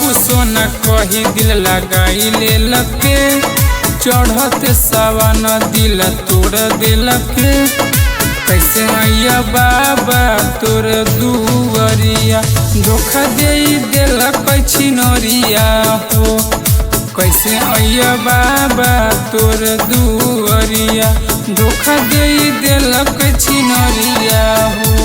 बाबू सोना कही दिल लगाई लेलके, चढ़त सवन दिल तोड़ देलके। कैसे आइया बाबा तोर दुवरिया, धोखा दे देलक छिनरिया हो। कैसे आइया बाबा तोर दुवरिया, धोखा दे देलक छिनरिया हो।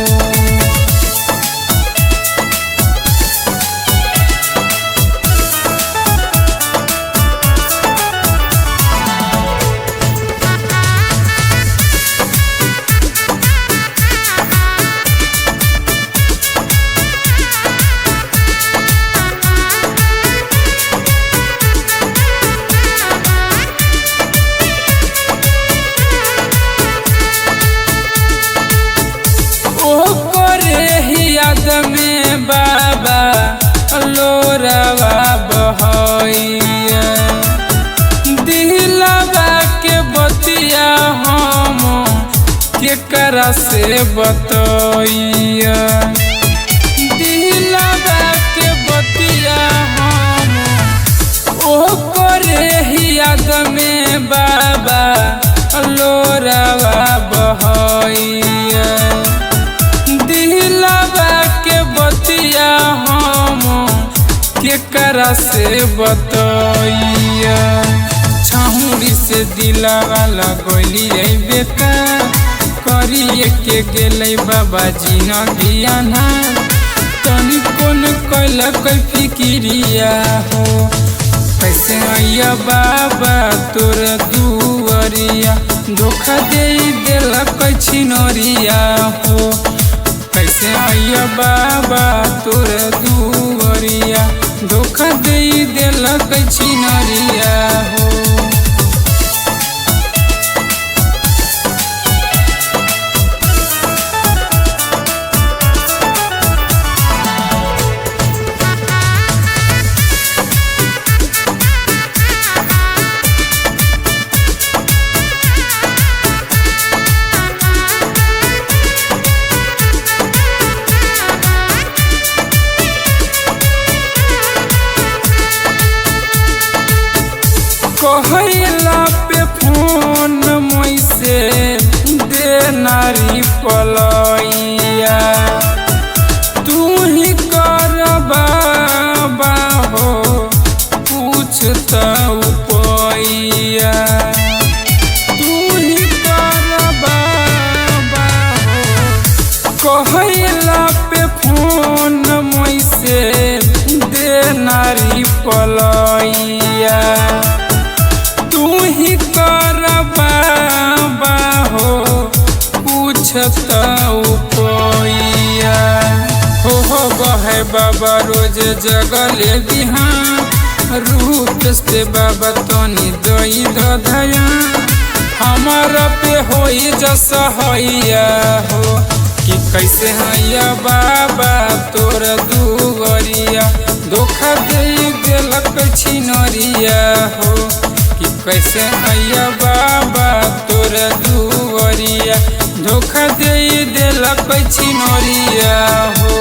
याद में बाबा लोरवा बहैया, दिलवा के बतिया हम केकरा से बतैया। दिलवा के बतिया हम ओकरे याद में बाबा लोरवा बहैया, दिलवा के बतिया हम केकरा से बतैया। छहुरी से दिलवा लगैलियै बेकार, करिए के गेलै बाबा जिनगी अन्हार। तनी कोन कैलक फिकिरिया हो। कैसे आइया बाबा तोर दुवरिया, धोखा दे देलक छिनरिया हो। कैसे आइया बाबा तोर दुवरिया, धोखा दे देलक छिनरिया हो। कहला पे फोन मोइसे दे नारी पलैया, तू ही कर बाबा हो पूछ त उपैया। तू ही कर बाबा हो। कहला पे फोन मोइसे दे नारी पलैया, तू ही कर बाबा हो पूछत उपैया। हो बहे बाबा रोज जगले बिहान, रूप से बाबा तनी दई धया, हमारा पे होई जस हैया हो। कि कैसे हैया बाबा तोर दुवरिया, धोखा दे देलक छिनरिया हो। कि कैसे आइया बाबा तोर दुवरिया, धोखा दे देलक छिनरिया हो।